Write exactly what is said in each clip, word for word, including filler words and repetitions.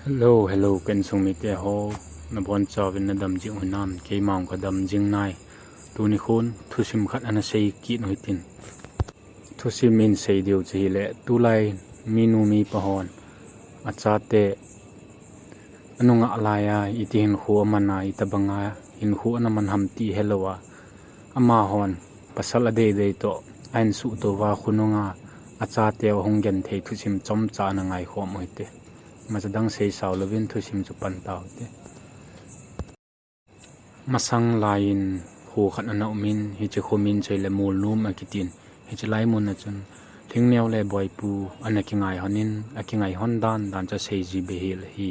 Hello, hello, ka insung mite ho, nabonchauvin nadam jing u hinam? Keima jong kadam jing nai. Tuni khun thusim khat ana sei kit u hitin. Thusim in sei diu chu ahile, tulai minu mipa hon achate anungah laiya iti hinkho aman a, itobanga hinkho ana man ham ti helouva, amahon pasal adeidei toh ahin suhtou uva, khonunga achateu ahung genthei thusim chomcha ana ngaikhom u hite. Imacha dang sei sao louvin thusim chu pan tau hite. Masang laiyin kho khat ana umin, hiche kho min chu ahile Molnom akitin. Hiche lai muna chun Lhingneo le Boipu ana kingai lhonin, akingai lhon dan dan chu asei ji behseh ahi.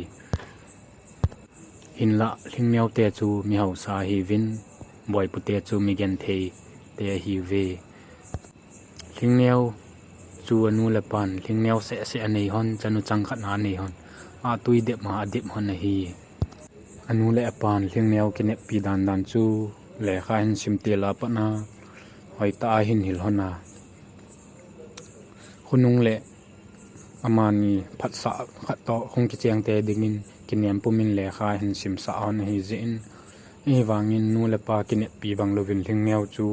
Hinlah Lhingneo te chu mi hausa ahiuvin, Boipu te chu mi genthei te ahiuve. Lhingneo chu anu le apan Lhingneo sehseh anei lhon, chanu chang khat ana nei lhon. Atui dep ma adep lhon ahi. Anu le apan Lhingneo kineppi dan dan chu lekha ahin sim til a pat a hoitah a ahin hil lhon a, khonung le amani phatsah khat toh hung kicheng tei dingin kinem pumin lekha ahin simsah lhon ahi jeh in, ahivangin nu le apa kineppi bang louvin Lhingneo chu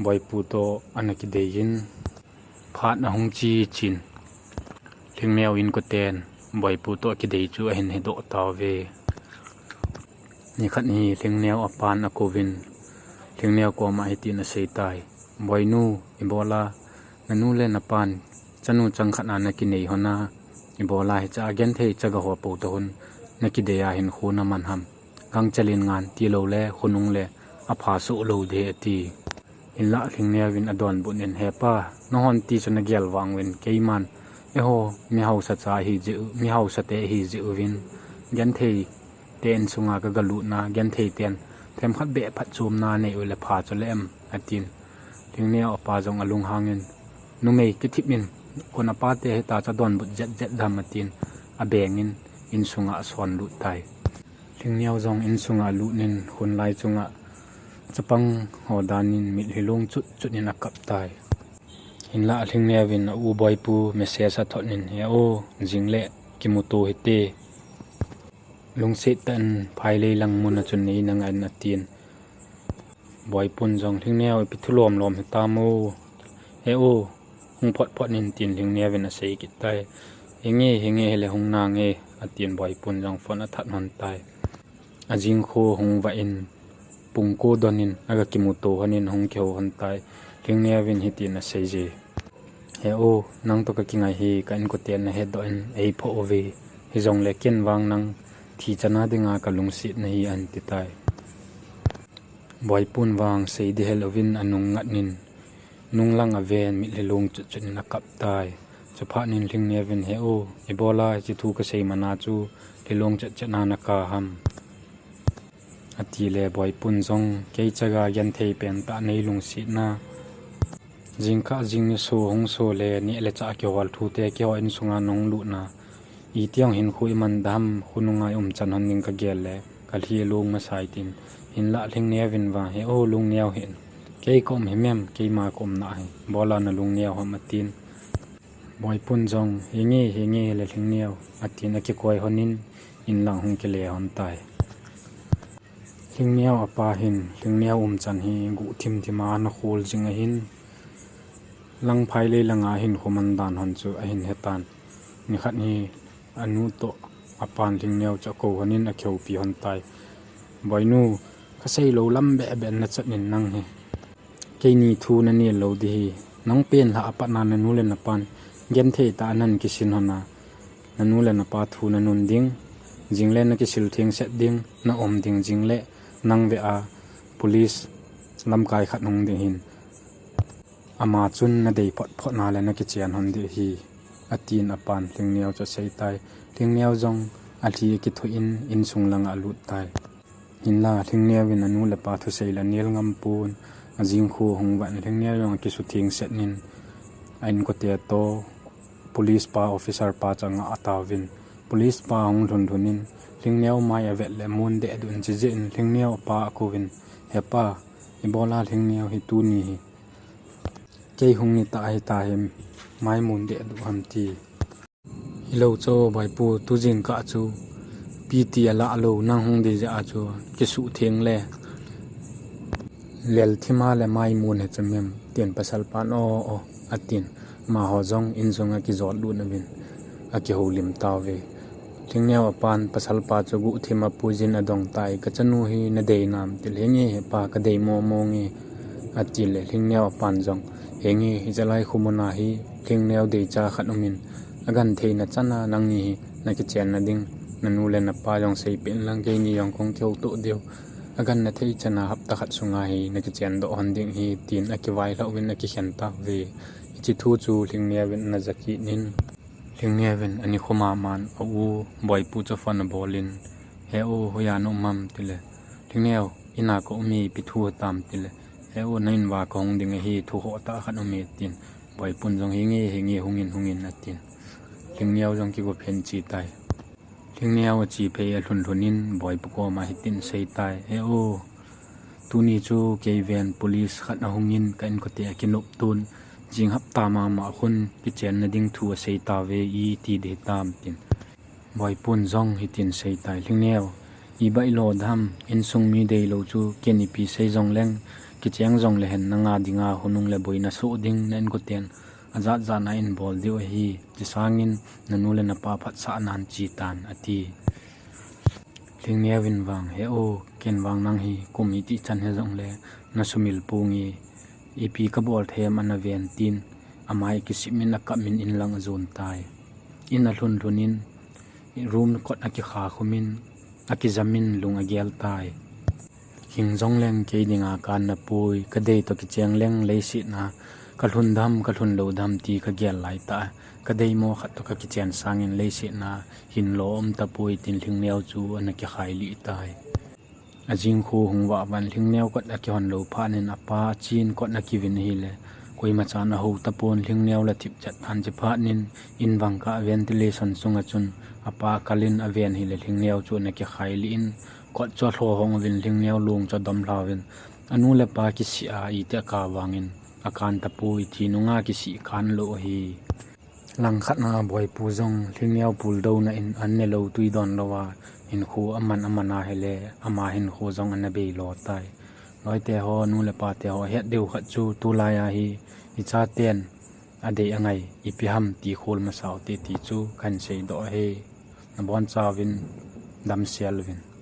Boipu toh ana kideiyin, phat ahung che chin Lhingneo inkoten Boipu toh kidei chu ahin hedoh tauve. Nikhat hi Lhingneo apan akouvin, Lhingneo koma hitin asei tai, Boinu, ibola nanu le napan chanu chang khat ana kinei lhon a, ibola hichea genthei chaga ho pou toh hung nakidei a hinkho naman ham? Gangchel in ngan, tiloule khonung le apha soh lou ding, ati. Hinlah Lhingneo vin adonbut in, He pa, nahon ti chu nagel vang uvin, keiman eiho mi hausa cha ahi jeh u, mi hausa te ahi jeh uvin, genthei te insunga kagalut na, genthei ten themkhat beh phatchomna nei u le pha chu le em, atin. Lhingneo apa jong alunghangin, Numei kithip in, kon apa te hita chu adonbut jet jet dem, atin, abengin insunga asonlut tai. Lhingneo jong insunga alut in, khonlai chunga chapang ho danin mitlhi long chut chut in akap tai. Hinlah Lhingneo vin a u Boipu message athot in, He u, jing le kimuto hite. Lungset tah in phailei lang muna chun nei nangah in, atin. Boipun jong, Lhingneo, ipi thu lom lom hitam o? He u, hung phot phot in, tin Lhingneo vin asei kit tai. Henge, henge, hile hung nange, atin Boipun jong phone athat lhon tai. Ajing kho hung vah in, pung ko don in, aga kimuto lhon in, hung kihou lhon tai. Lhingneo vin hitin asei je. He u, nang toh kakingai hi ka inkoten nahedoh in eiphoh uve. Hijongle ken vang nang thi chana dinga kalungset nahi, ahin ti tai. Boipun vang sei ding helouvin anung ngat in, nunglang aven mitlhi long chut chut in akap tai. Chuphat in Lhingneo vin, He u, ibola hiche thu kasei mana chu lhilong chet chet na nakap ham? Atile Boipun jong, Kei chaga genthei pen tah nei lungset na, jingkah jing ni so hung so le neh le chah kihol thu te keiho insunga nahung lut na, iti jong hinkho iman dem, khonunga i umchan lhon ding kagel le kalhi along masa e, tin. Hinlah Lhingneo vin vang, He u, lungneo hih in. Kei ka um himem, keima ka umna hi. Ibola nalungneo ham? atin. Boipun jong, Henge, henge le Lhingneo, atin akikoi lhon in, inlang hung kile lhon tai. Lhingneo apa hin Lhingneo umchan hi guh thim thim a ana khol jing ahin, lang phailei langa ahinkho man dan lhon chu ahin hetan. Nikhat hi anu toh apan Lhingneo chu akou lhon in akihoupi lhon tai. Boinu, kasei lou lam beh beh in nachat in nang hi. Keini thu nanel lou ding hi. Nang pen lhah apat na nanu le napan genthei tah a nahin kisin lhon a, nanu le napa thu nanun ding, jingle nakisil thengset ding, na um ding, jingle nang vea police lamkai khat hung ding ahin, ama chun nadei phot phot na le nakichen lhon ding ahi, atin apan Lhingneo chu asei tai. Lhingneo jong alhi akithu in insung langa alut tai. Hinla Lhingneo vin anu le apa thusei le anel ngam pon, ajing kho hung vah in Lhingneo jong akisutheng set in a inkote toh police pa officer pa chu angah tauvin, police pa ahung lhun lhun in Lhingneo mai avet le mun deh duh in, chujeh in Lhingneo apa akouvin, "He pa, ibola Lhingneo hi tuni hi kei hung ni tah ahi tahi, mai mun deh duh ham?" ti. Lo cho Boipu, tujing kah chu piti ala lo nang hung ding jeh a chu kisuh theng le lel thima le mai mun he chamem, tin pasal pan o o atin. Amaho jong insunga kijot lut uvin akihoulim tauve. Lhingneo apan pasal pa chu guhthim a puijin adong tai, kachanu hi nadei nam, tile, henge hepa kadei momo nge, atile, Lhingneo apan jong, henge hichelai khomuna hi Lhingneo deicha khat umin, agentheina chana nangni hi nakichenna ding nanu le napa jong seipeh inlang keini jong kong kihoutoh diu. Agenna thei chana hapta khat sunga hi nakichendoh hon ding ahi, tin akivai lhah uvin akikhen tauve. Hiche thu chu Lhingneo vin ana jakit in, Lhingneo vin ani khoma man a u Boipu chu phone abolin, he u, hoiya na um am, tile, Lhingneo, ina ka ume, ipi thu atam, tile, he u, na in uva kahung ding ahi, thu khohtah khat aume, tin. Boipun jong, henge henge, hungin hungin, atin. Lhingneo jong kigophen che tai. Lhingneo ache phei alhun lhun in Boipu koma hitin asei tai, he u, tuni chu keiven police khat ahungin ka inkote akinoptun, jing hapta mama khun kichenna ding thu asei tauve, iti ding hitam, tin. Boipun jong hitin asei tai, Lhingneo, ibai lo dam, insung mi deilou chu ken ipi sei jongleng, kicheng jongle hen nanga dinga hunung le boina soh ding na inkoten ajat jat na inbol diu ahi, chusangin nanu le napa phatsahnan che tan, ati. Lhingneo vin vang, he u, ken vang nang hi kum iti chan hijongle nasumil ponge, ipi kabol them, ana ven, tin amai akisip in akap in inlang ajon tai. In alhun lhun in room kot akikha khum in akijamin lung agel tai. Hing jongleng kei dinga kanna poi, kadei toh kicheng leng leiset a kalhun dam, kalhun lou dam ti kagel laitah a, kadeimo khat toh kakichen sangin leiset a hinlo um tapoi, tin Lhingneo chu ana kikhailih tai. Ajing khu hung vah vah in Lhingneo kot akihon lou phat in apa achen kot akivin ahile, koima chan ahou tapon, Lhingneo la thipchet tan. Hiche phat in in vang kah ventilation sunga chun apa akal in aven ahile Lhingneo chu ana kikhailih in kot chu alho hong uvin Lhingneo long chu adom lhauvin, anu le apa kisih a iti aka vangin akan tapoi, thi nunga kisih kan lou ahi. Langkhat na Boipu jong Lhingneo puldouna in an nelou tui donlouva hinkho aman aman ahile ama hinkho jong ana beilo tai. Loite ho, nu le pate ho, het diu khat chu tulai a hi ichaten adei angai ipi ham ti khol masa ute ti chu kahin seidoh ahi. Nabonchauvin damsel uvin.